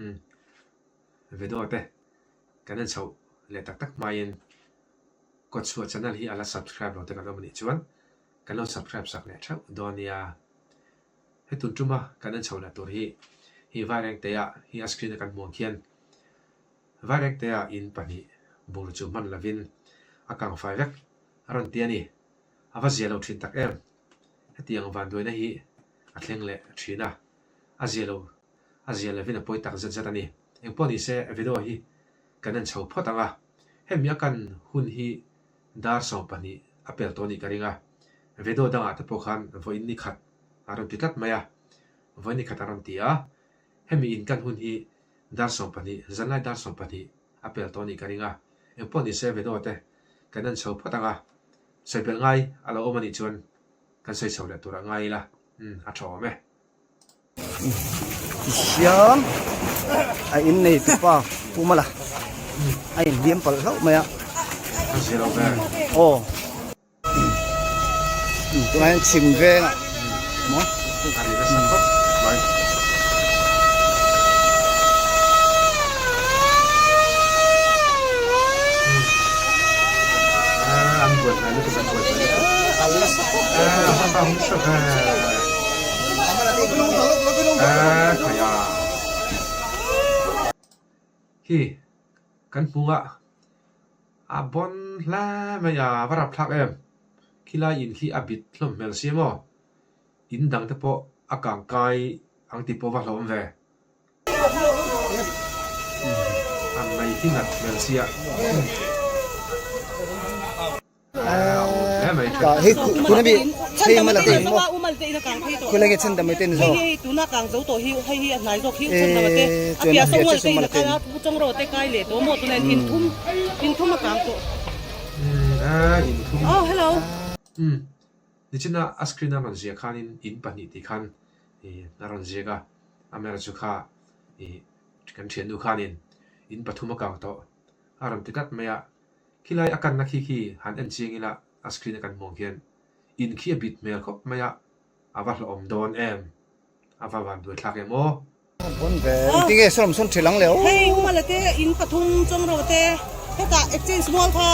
Umm video te kan en chhoh leh tak tak hmain Kawtchhuah channel hi a la subscribe lo te kan awm a nih chuan kan lo subscribe sak leh theuh dawn nia. He tun tuma kan en chhoh leh tur hi hi Vairengtea hi a screen a kan hmuh ang khian Vairengtea in pahnih bur chu hman lovin a kang fai vek a rawn ti a ni. A va zia lo thin tak em? Hetiang vanduaina hi a thleng leh thin a, a zia lo a zia lovin a pawi tak zet zet a ni. Engpawh ni se video hi kan en chho phawt ang a, hemi a kan hun hi dar 12 a pel tawh a nih ka ring a, video dangah te pawh khan vawiin ni khat a rawn ti tlat mai a, vawiin ni khat a rawn ti a, hemi in kan hun hi dar 12, zanlai dar 12 a pel tawh a nih ka ring a, engpawh ni se video te kan en chho phawt ang a, sawi belh ngai a lo awm a nih chuan kan sawi chho leh tur ah ngai ila, umm a tha awm e. Tihian a innei tupa Pu Mala a inhliam palh hlauh mai a. Aw. Tunah hian chhim vengah maw. Hi kan hmungah a bawn hle mai a, va rapthlak em? Khilai in khi a bit hlawm hmel si maw? In dang te pawh a kang kai ang tih pawh va hlawm ve. A mei hi nat hmel sia. Hei tuna mi hei mala te in maw khawilai nge chhan dam mai te ni zawk ee chuan a hriat che mala te in. Nichina a screen a rawn ziah khanin in pahnih tih khan a rawn ziak a, amaherawhchu kha kan thiannu khanin in pathum a kang tawh a rawn ti tlat mai a. Khilai a kanna khi khi han en chiang ila a screen a kan hmuh ang khian in khi a bit hmel khawp mai a, a va hlawhawm dawn em? A va van buai thlak em aw? Pawn ve engtin nge sawn sawn thil ang le aw. Hei Umala te in pathum chawng ro te hetah exchange mual kha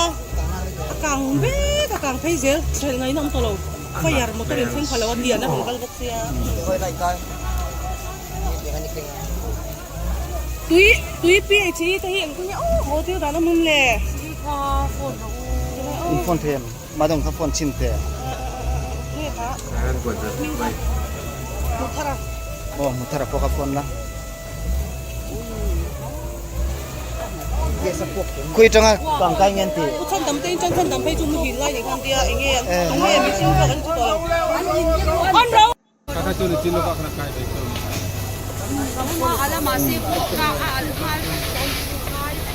a kang vek a kang phei zel hrelh ngaihna awm tawh lo fire motor in thleng pha lo a lian a rawn kal bawk sia. Tui tui PHE te hi engtin nge aw haw tir dan a hmun le. In phone thei em? Madawng kha phone chhin teh. Aw Muthara pawh kha phone la. Khawi atanga kang kai nge an tih?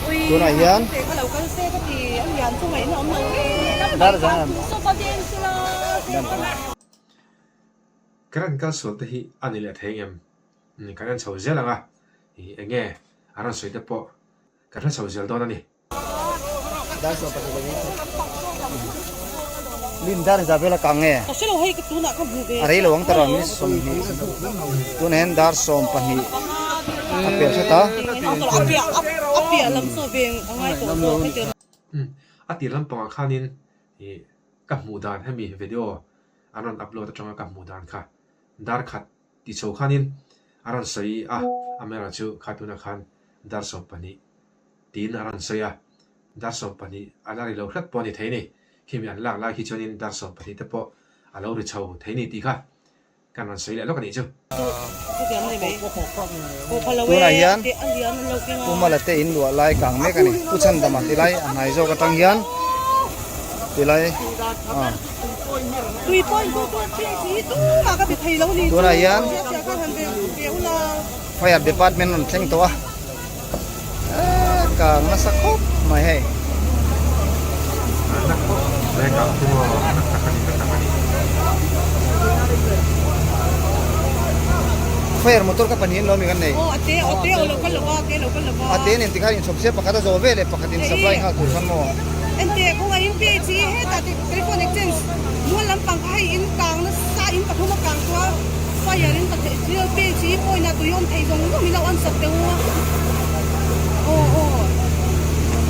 Tunah hian Current kal sual te hi a ni leh thei engem? Kan en chho zel ang a, eng nge a rawn sawi te pawh kan hre chho zel dawn a ni. Dar 12 leh ni Lim dar za vela kang nge a rei lo ang tara minute 20 tunah hian dar 12 a pel hret a. A tir lampangah khanin ih ka hmuh dan hemi video an rawn upload atanga ka hmuh dan kha dar khat ti chho khanin a rawn sawi a, amaherawhchu chu kha tunah khan dar 12 Tiin a rawn sawi a, dar 12 a la ri lo hret pawh a ni thei ni, khimi an lak lai khi chuanin dar 12 te pawh a lo ri chho thei ni tih kha kan rawn sawi leh lawk a nih chu. Tunah hian Pu Mala te in luah lai kang mek a ni, Pu Chhandama ti lai a hnai zawk atang hian ti lai ah. Tunah hian Fire department rawn thleng tawh a. Kang nasa khawp mai hei. Fire motor kha pahnih an lo mi kan nei. A te nen tikhan inchhawp se pakhat a zawh ve leh pakhat in supply nghal tur khan maw. Fire in ka theih chial pe chi point ah tui awm thei zawng zawng in lo an sak teh u a. Aw aw.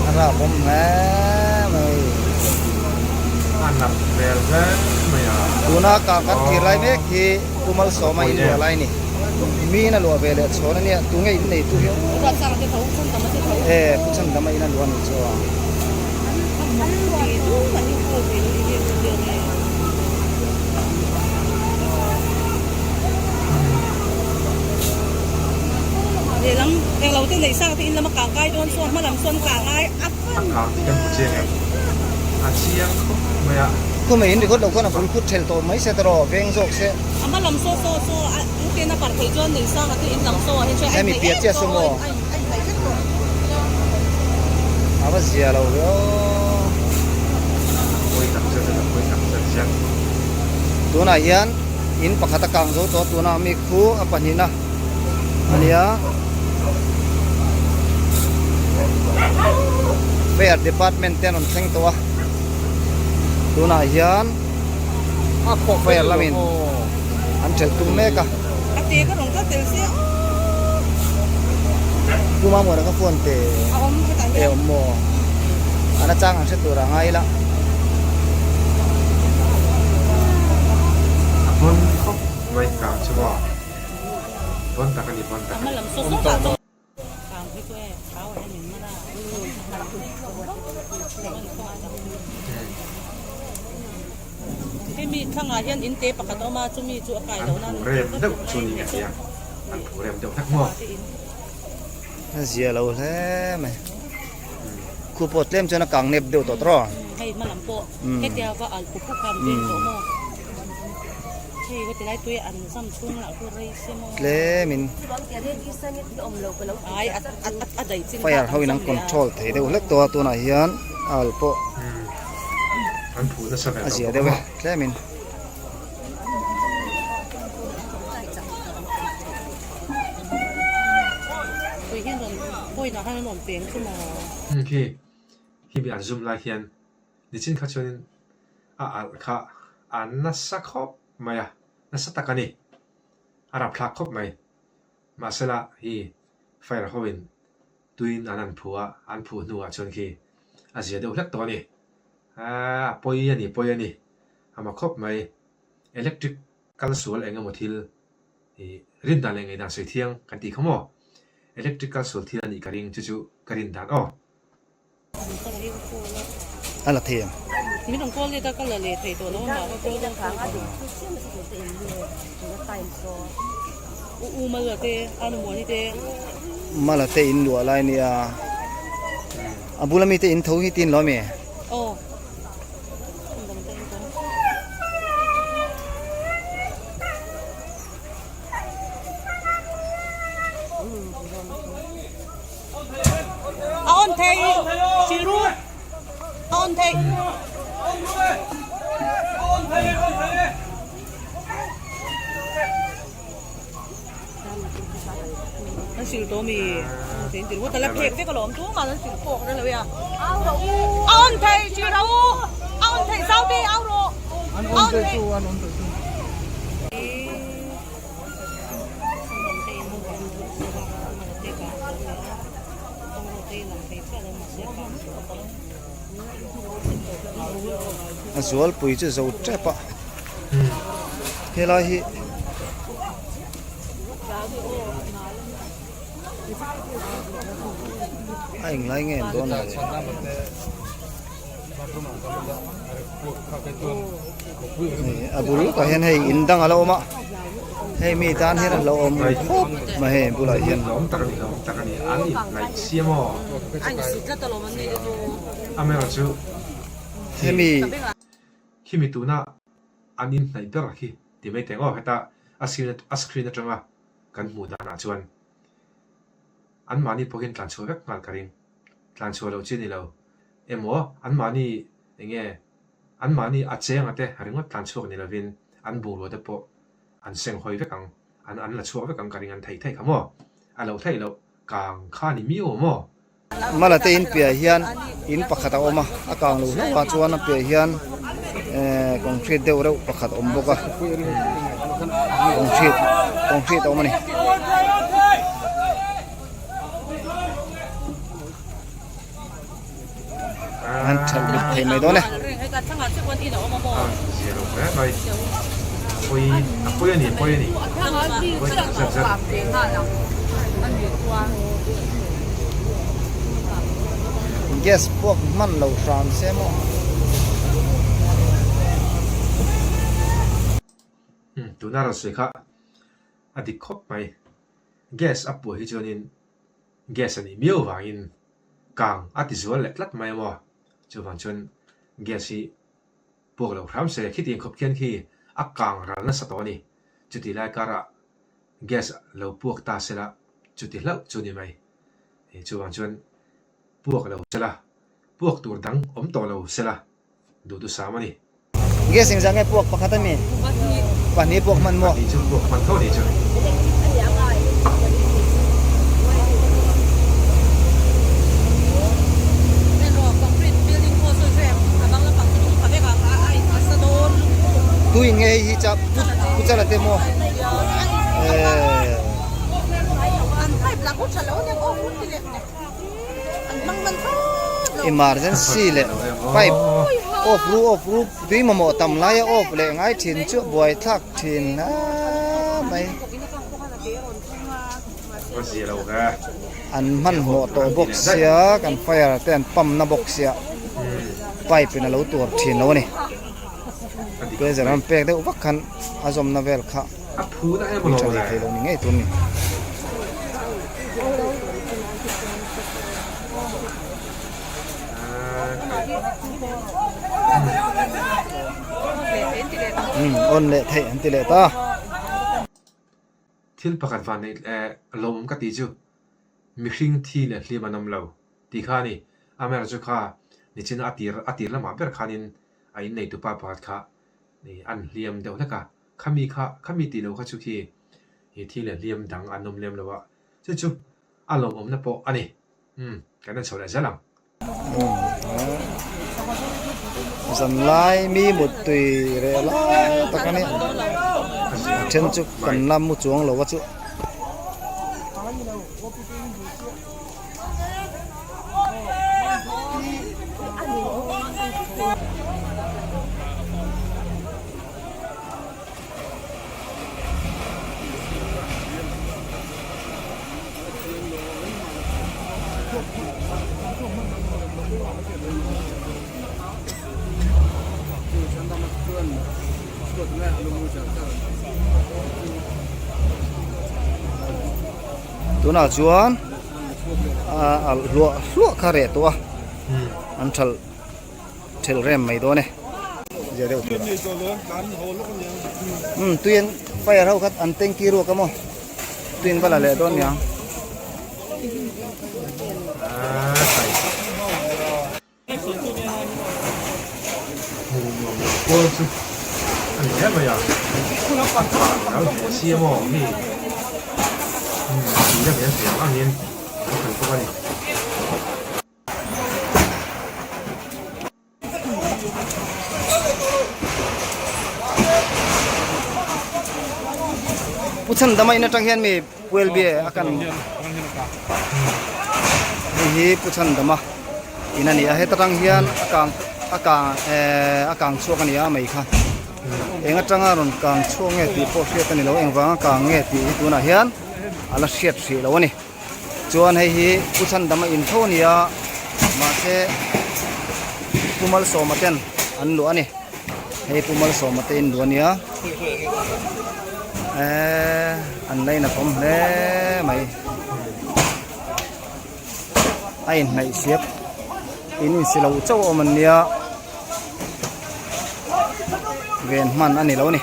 A rap awm hle mai. A nat hmel hle mai a. Tuna kang kan thlir lai mek hi Pu Malsawma in luah lai ni. Mi in a luah ve leh chhawn a nia, tunge in nei tu hi. E Pu Chhandama in a luah a nih chu a. Lehlam englo te neih sang te in lama kang kai dawn chuan hmalam sawn kang ai a A kang tih kan hmu chiang em? A chiang khawp mai a. Khumei in record lo khan a bul khut thelh tawh mai se tawh veng zawk se. A hmalam saw saw saw a uten a parh theih chuan neih sang a te in lam saw ah hian chuan a Hemi inhnaih piah em chiah saw chu maw? a inhnaih vek tawh. A va zia lo ve aw. Pawi tak zet zet a pawi tak zet zet. Tunah hian in pakhat a kang zo tawh a tunah mi khu a pahnihna a nia. Fire department te an rawn thleng tawh a tunah hian fire lamin an thelh tum mek a. Pu Mamawra ka phone te e awm maw an achang an hre tur a ngai ila. A pawn khawp mai kang chu maw. Bon tak a ni, bon tak a ni. An phu rem deuh chu ni nge tia, an phu rem deuh hlek maw? A zia lo hle mai. Khu pawh tlem chuan a kang nep deuh tawh tawh. Tlemin fire ho in an control thei deuh hlek tawh a tunah hian al pawh a zia deuh e tlemin. Nichin kha chuanin a alh kha a nasa khawp mai a, nasa tak a ni. A rapthlak khawp mai. Mahsela hi fire hoin tuin an han phu a, an phu hnuah chuan khi a zia deuh hlek tawh a ni. Aaa a pawi a ni, pawi a ni. A ma khawp mai. Electric kal sual eng emaw thil ih rin dan leh ngaihdan sawi thiang kan tih kha maw? Electric kal sual thil a nih ka ring chu chu ka rin dan aw. A la thei em? Mala te in luah lai nia a bula mite in tho hi tin lo ami? A on thei hrilh ru a on thei. An hrilh tawh mi on thei an ti ringawt a la phek vek alawm tumah an hrilh pawh ka hrelo e a. A on thei hrilh ro u a on thei zau te au rawh a on thei. A zualpui chu zo tep a helai hi a englai nge an dawn le. A bul lawkah hian hei in dang a lo awm a hei mi tan hian a lo awm khawp mai hei bulah hian. Hemi. Khimi tuna an inhnaih ber khi ti mai teng aw heta a screen atanga kan hmuh danah chuan anmahni pawhin tlanchhuah vek nghal ka ring. Tlanchhuah loh chi a ni lo. Emaw anmahni eng nge anmahni a chenga te ringawt tlan chhuak ni lovin an bungrua te pawh an seng hawi vek ang, an an la chhuak vek ang ka ring an theih theih kha maw? A loh theih loh kang kha ni miau aw maw? Mala te in piah hian in pakhat a awm a, a kang lo hlauh ah chuan a piah hian eh concrete deuh reuh pakhat a awm bawk a. Concrete concrete a awm a ni. An that lut thei mai dawn e. Gas puak hman lo hram se maw. Tuna rawn sawi kha a dik khawp mai. Gas a puah hi chuanin Gas a nih miau vangin kang a ti zual leh tlat mai amaw? Chuvang chuan gas hi puak lo hram se, khitiang khawp khian khi a kang ral nasa tawh a ni. Chuti lai karah gas lo puak ta sela chuti hlauh chu ni mai. Chuvang chuan puak lo sela, puak tur dang awm tawh lo sela duhthusam a ni. Gas engzah nge puak pakhat a mi? Pahnih puak hman maw? Pahnih chu puak hman tho ni chu. Tuin nge hei hi cha pu chala te maw? Emergency leh pipe off ru off ru tui mamawh tam laia off leh ngai thin chu buai thlak thin a mai. An hmanhmawh tawh bawk sia kan fire te an pump na bawk sia pipe in a lo tuar thin lo a ni. Pressure an pek deuh vak khan a zawmna vel kha. Mi tha leh thei lo ni ngei tur a ni. Umm on leh theih an ti leh ta. Thil pakhat van neih leh lawmawm ka tih chu mihring thi leh hlim an awm lo tih kha a ni. Amaherawhchu kha nichina a tir a tir lamah ber khanin a inneitupa pakhat kha an hliam deuh hlek a. Khami kha, khami tih loh kha chu khi hi thil leh hliam dang an awm lem lo a, chu chu a lawmawmna pawh a ni. Umm, kan en chho leh zel ang. Zanlai mi muttui reh lai tak a ni. A then chu kan la mu chuang lo a chu. Tunah chuan a alh hluah hluah kha reh tawh a an thalh thelh rem mai dawn e zia deuh tur umm tuiin fire ho kha an tanky ruak a maw tuiin va la leh dawn nia. Pu Chhandama in atang hian mi Puelbie a kan hei hi Pu Chhandama in a ni a heta tang hian a kang a kang ehh a kang chhuak a ni a mai kha eng atanga rawn kang chhuak nge tih pawh hriat a ni lo engvanga kang nge tih hi tunah hian a la hriat hrih lo a ni. Chuan hei hi Pu Chhandama in tho a ni a, mahse Pu Malsawma ten an luah a ni. Hei Pu Malsawma te in luah a nia. Eee an lainat awm hle mai. A inhnaih siap in insi lo chauh a awm an nia. Ven hman a ni lo a ni.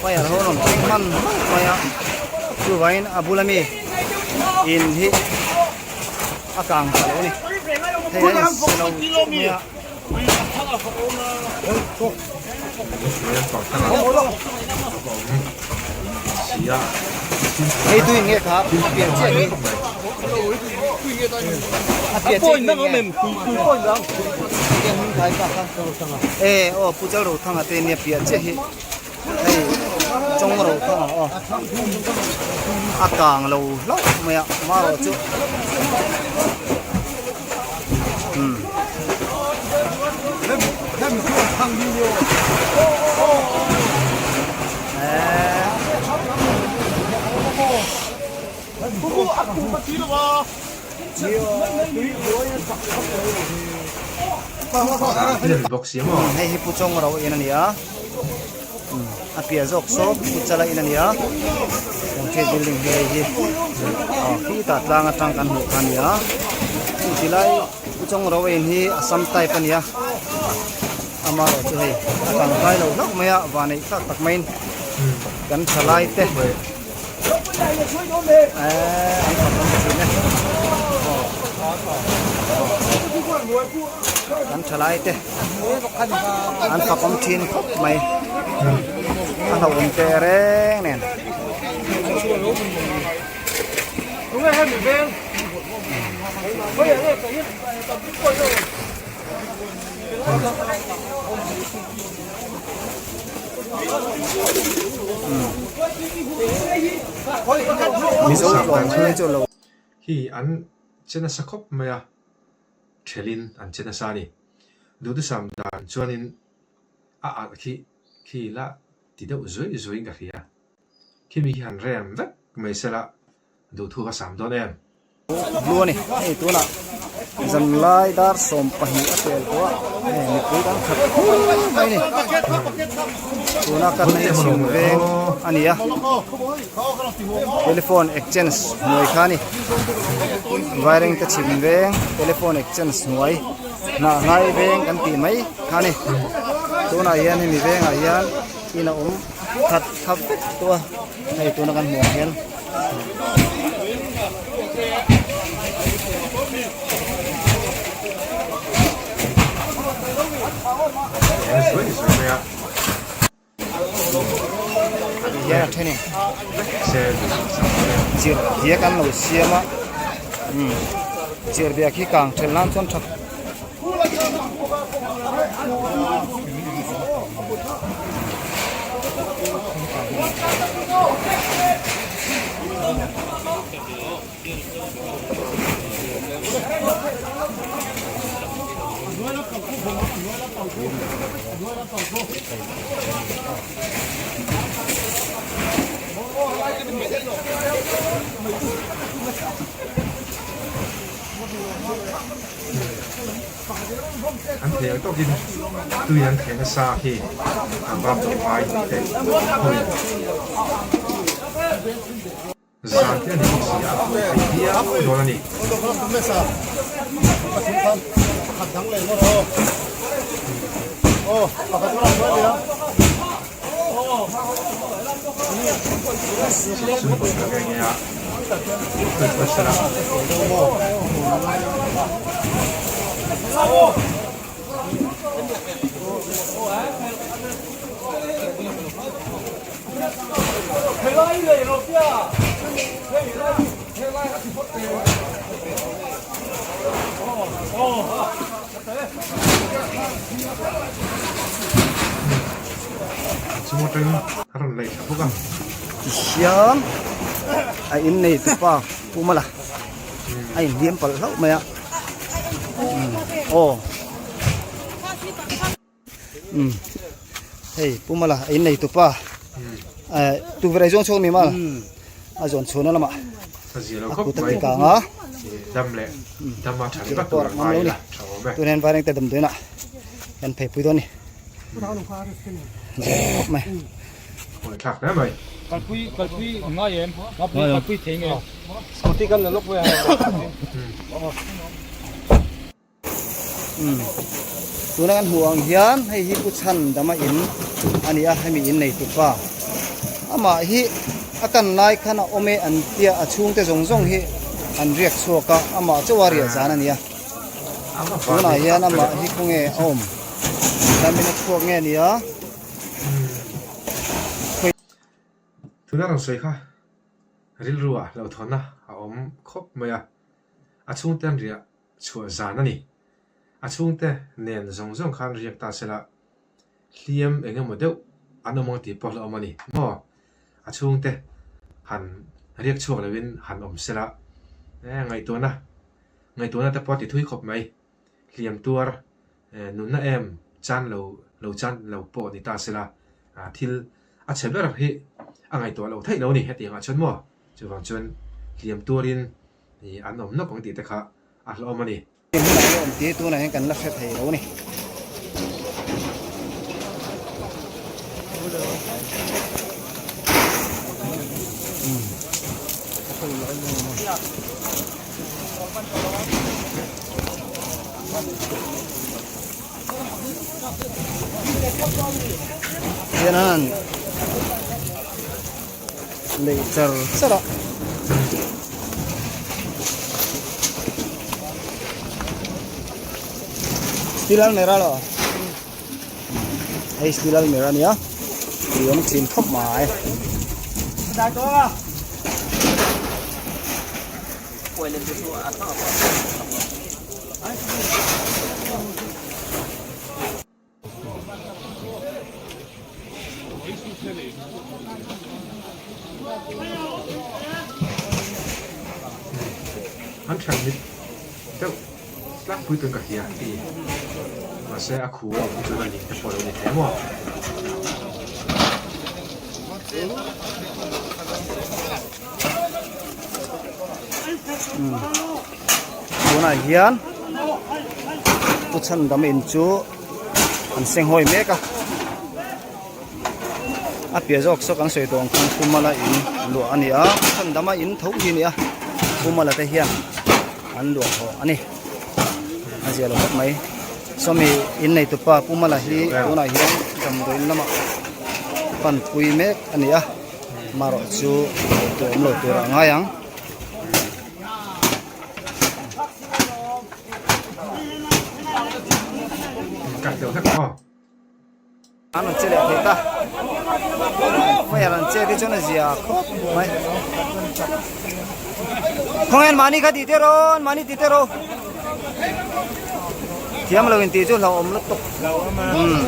Fire ho rawn thleng hman hman mai a chuvangin a bula mi in hi a kang ta lo a ni hei a insi lo chauh mai a. si a. Hei tuin nge kha a pian chiah hi. A pian chiah hi tuin nge. E aw Pu Chalrothanga te nia pian chiah hi. Hei Chawngro kha aw a kang lo hlauh mai a marawh chu umm. Hei hi Pu Chawngro in a ni a. A piah zawk saw Puchala in a ni a concrete building hi hei hi aw khitah tlang atang kan hmuh kha a ni a tilai Pu Chawngro in hi Assam type a ni a amaherawh chu hei a tangkai lo hlauh mai a van eih thlak tak maiin kan thalai te eee an fak awm thin e kan thalai te. An fak awm thin khawp mai a hlauhawm teh reng nen. Mizo tlawmngai chu lo. Hi an che nasa khawp mai a. Thelin an che nasa a ni. Duhthusam dan chuanin a alh khi khi la ti deuh zuih zuihin ka hria. Khimi hi han rem vek mai sela duhthu va sam dawn em? Blue a ni. Hei tunah zanlai dar 12 a pel tawh a, hei mipui kan khat khur mai a ni. Tuna kan hi chhim veng a ni a. Telephone exchange hnuai kha a ni. Vairengte chhim veng telephone exchange hnuai hnah ngai veng kan tih mai kha a ni. Tunah hian hemi vengah hian in a awm khat thap vek tawh a hei tuna kan hmuh ang hian. Hian a then in chirh diak an lo siam a umm chirh diak hi kang then nan chuan tha An thei ang tawkin tui an theh nasa khi an vap tawh ngai tih te hawi. Zan te a ni bawk si a, thei viau dawn a ni. Chhung pawh ka nge nge a, tui pawh sela. Chung atangin a rawn laih thla bawk a. Tihian a innei tupa Pu Mala a inhliam palh hlauh mai a. Aw. Umm hei Pu Mala a innei tupa eh tukverh ei zawng chhuak mi mal a zawn chhuahna lamah a kut a ti kang a tirh pawh a rak ngam lo ni tunah hian vairengte damdawiinah kan phei pui dawn a ni zia khawp mai. Umm tuna kan hmuh ang hian hei hi Pu Chhandama in a ni a hemi in nei tupa amah hi a kan lai khan a awm e an tia a chhungte zawng zawng hi an riak chhuak a amah chauh a riah zan a ni a tunah hian amah hi khawnge a awm damin a chhuak nge a ni a. Tuna rawn sawi kha rilru ah hlauhthawnna a awm khawp mai a, a chhungte an riah chhuah zan a ni. A chhungte nen zawng zawng khan riak ta sela hliam eng emaw deuh an awm ang tih pawh hlauhawm a ni maw? A chhungte han riak chhuak loin han awm sela ngaihtuahna ngaihtuahna te pawh a ti thui khawp mai. Hliam tuar nunna em chan lo lo chan lo pawh ni ta sela thil a chhe ber hi a ngaihtuah loh theih lo a ni hetiang ah chuan maw? Chuvang chuan hliam tuarin an awm nawk ang tih te kha a hlauhawm a ni. Hei hmunah hi awm tih tunah hian kan la hre thei lo a ni. Hian lei char char a. Steel almirah lo hei steel almirah a nia tui awm thin khawp mai. An thian mit deuh tlangpui tun ka hria ti mahse a khu a awm chuan a ning te pawh a lo ni thei maw. Tunah hian Pu Chhandam in chu an senghawi mek a a piah zawk saw kan sawi tawh ang khan Pu Mala in luah a ni a Pu Chhandama in tho hi a ni a Pu Mala te hian an luah tawh a ni a zia lo khawp mai sawmi in nei tupa Pu Mala hi tunah hian damdawiin lamah panpui mek a ni a. Marawh chu tur awm lo tur a ngai ang. An rawn che leh thei ta. Fire an che te chuan a zia khawp mai. Khawngain mahni kha tih te rawn, mahni tih te rawh. Thiam lo in tih chu hlauhawm lutuk. Umm.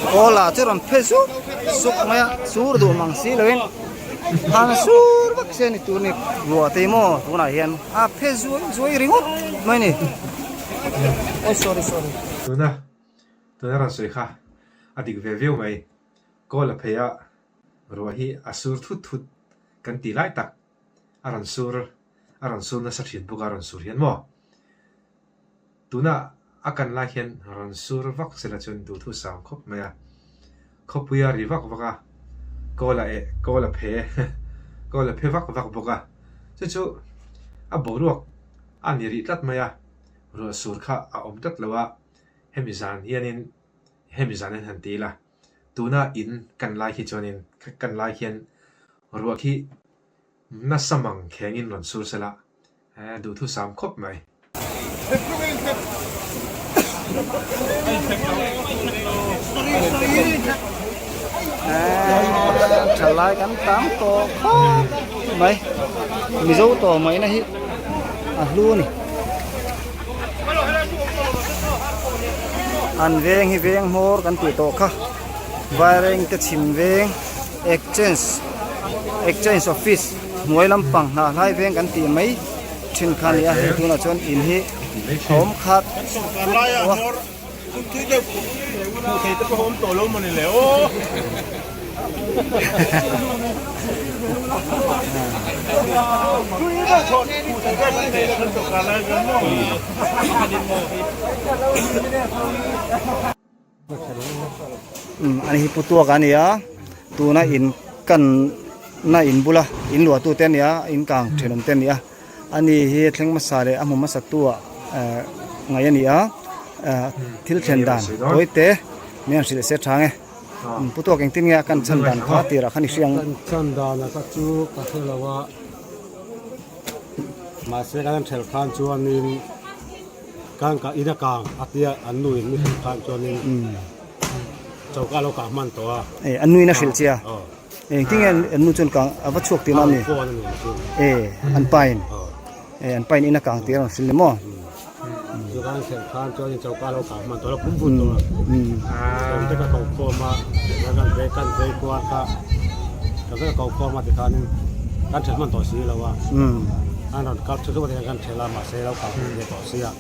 Aw la chu rawn phe sup sup mai a sur duh mang si loin han sur vak se ni tur ni ruah te maw tunah hian a phe zuai zuai ringawt mai ni awi sorry sorry. Tuna tuna rawn sawi kha a dik ve viau mai kawl a phei a ruah hi a sur thut thut kan tih lai tak a rawn sur a rawn sur nasa thin bawk a rawn sur hian maw tuna a kan lai hian rawn sur vak sela chuan duhthu sang khawp mai a khawpui a ri vak vak a kawl a eh kawl a phe kawl a phe vak vak bawk a chu chu a boruak a ni rih tlat mai a ruah sur kha a awm tlat lo a hemi zan hianin hemi zan hian han ti ila tuna in kan lai hi chuanin kan lai hian ruah khi Nasa mang khengin rawn sur sela, duhthu sam khawp mai. Thalai kan tam tawh khawp mai, Mizo tawh mai na hi a hlu a ni. An veng hi veng hmawr kan tih tawh kha, Vairengte chhim veng. Exchange Exchange office hnuai lampang hnah hlai veng kan tih mai thin kha a ni a hei tunah chuan in hi a awm khat tawh a. Ani hi putuak a ni a tuna in kan na in bula in luah tu te a ni a in kang thenawm te a ni a ani hi thleng hmasa leh a hmu hmasa tu ah ehh ngaih a ni a ehh thil thlen dan tawi te min han hrilh se tha nge. Pu Tuak engtin nge a kan chhan dan kha tirah khan i hriang? Kan chhan dan a kha chu ka hre lo a, mahse kan han ṭhelh khan chuanin kan ka in a kang a tia an nu in mi hrilh khan chuanin choka a lo kang hman tawh a. E an nu in a hrilh che a? Engtin nge an nu chuan kang a va chhuak tihna a ni? E an pa in. E an pain in a kang tir ang hrilh ni maw? Chu kan thlen khan chuan in choka lo kang hman tawh lo pum vun tawh a. Awm te ka ko khawm a, kan vei kan vei kual kha kan vek a ko khawm a tikhanin kan then hman tawh si lo a. An rawn kal thu thu kan then a mahse lo kang hman ve tawh si a.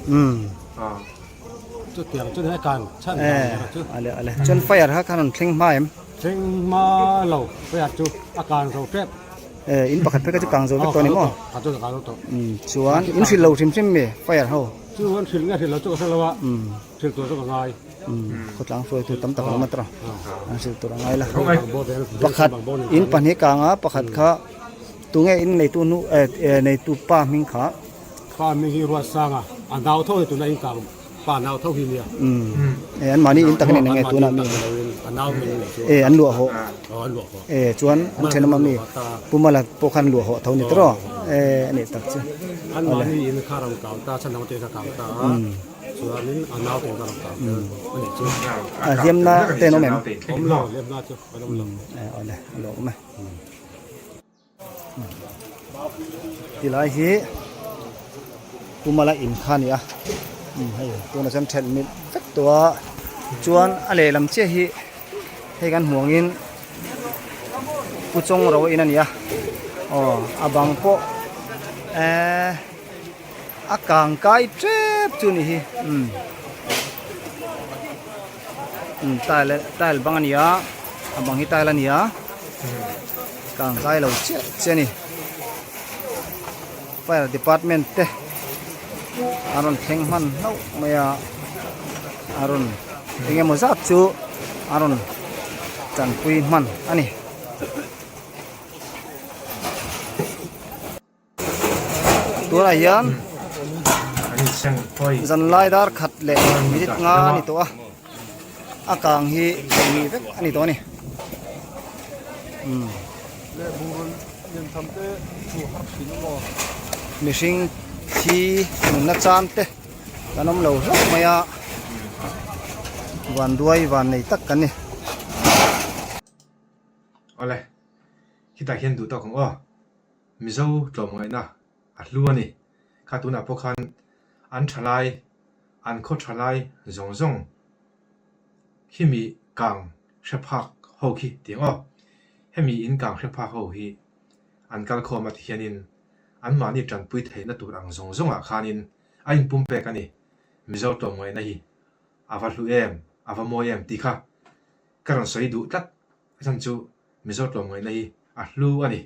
Chutiang chu a kang chhan dan chu. Ale ale chuan fire kha khan rawn thleng hma em? Thleng hma lo fire chu a kang zo tep. Eh in pakhat phei kha chu kang zo vek tawh a ni maw? Umm chuan in hrilh lo hrim hrim mi fire ho. Chu an hrilh nge hrilh lo chu ka hre lo a, hrilh tur chu ka ngai. Umm khawtlang hruaitu tam tak an awm a tawh an hrilh tur a ngai la. Pakhat in pahnih kang a pakhat kha tunge in neitu nu eh neitu pa hming kha. Pa hming hi Ruatsanga a nau tho hi tuna in kang. Pa nau tho hi nia. Umm e an mahni in tak in eng nge tunah mi. A nau min nei chu. E an luah hawh. Aw an luah hawh. E chuan an thenawm a mi Pu Mala pawh khan luah hawh tho ni tawh e a nih tak chu. An mahni in kha rawn kang ta chhan dang te kha kang ta a chuanin a nau te kha rawn kang tel a nih chu. A hliamna te an awm em? Awm lo hliamna chu an awm lo. E awle a lo awm e. Tilai hi Pumala in kha a ni a hei tunah chuan thelh milh vek tawh a chuan a lehlam chiah hi hei kan hmuh angin Pu Chawngro in a ni a aw a bang pawh eee a kang kai tep chu a ni hi umm tile tile bang a ni a a bang hi tile a ni a. Kang kai lo chiah chiah a ni fire department te an rawn thleng hman hlauh mai a a rawn eng emaw zat chu a rawn tanpui hman a ni. Tunah hian zanlai dar khat leh minute nga a ni tawh a a kang hi eng vek a ni tawh a ni umm mihring thi nunna chan te kan awm lo hlauh mai a vanduai van nei tak kan ni. Awle khitah khian duh tawk ang aw. Mizo tlawmngaihna a hlu a ni. Kha tunah pawh khan an thalai, an khaw thalai zawng zawng khimi kang hre phak ho khi ti ang aw. Hemi in kang hre phak ho hi an kal khawm a ti hianin anmahni tanpui theihna tur ang zawng zawngah khanin a inpumpek a ni. Mizo tlawmngaihna hi a va hlu em, a va mawi em tih kha ka rawn sawi duh tlat. A chhan chu Mizo tlawmngaihna hi a hlu a ni.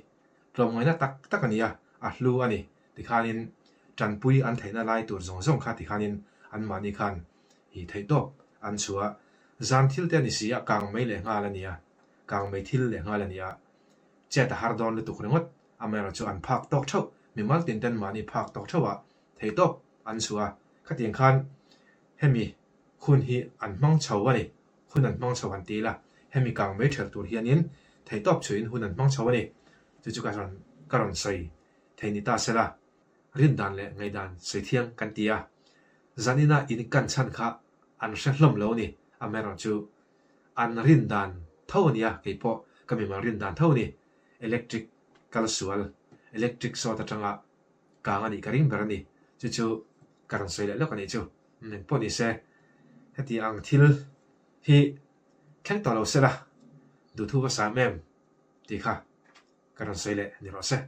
Tlawmngaihna tak tak a ni a, a hlu a ni. Tikhanin tanpui an theihna lai tur zawng zawng kha tikhanin anmahni khan hi theihtawp an chhuah a. Zan thil te a ni si a, kang mai leh nghal a ni a, kang mai thil leh nghal a ni a. Chet a har dawn lutuk ringawt, amaherawhchu an phak tawk theuh, mimal tin ten mahni phak tawk theuh ah theihtawp an chhuah a. Khatiang khan hemi hun hi an hmang chho a ni. Hun an hmang chho han ti ila, hemi kang mai ṭhelh tur hianin theihtawp chhuihin hun an hmang chho a ni. Chu chu ka rawn ka rawn sawi thei ni ta sela, rindan leh ngaihdan sawi thiang kan ti a. Zanina in kan chhan kha an hre hlawm lo a ni, amaherawhchu an rindan tho a nia, kei pawh ka mimal rindan tho a ni. Electric kal sual, electric sawt atanga kang a nih ka ring ber a ni. Chu chu ka rawn sawi leh lawk a nih chu. Eng pawh ni se, heti ang thil hi thleng tawh lo se la, duhthu va sam em tih kha ka rawn sawi leh ni rawh se.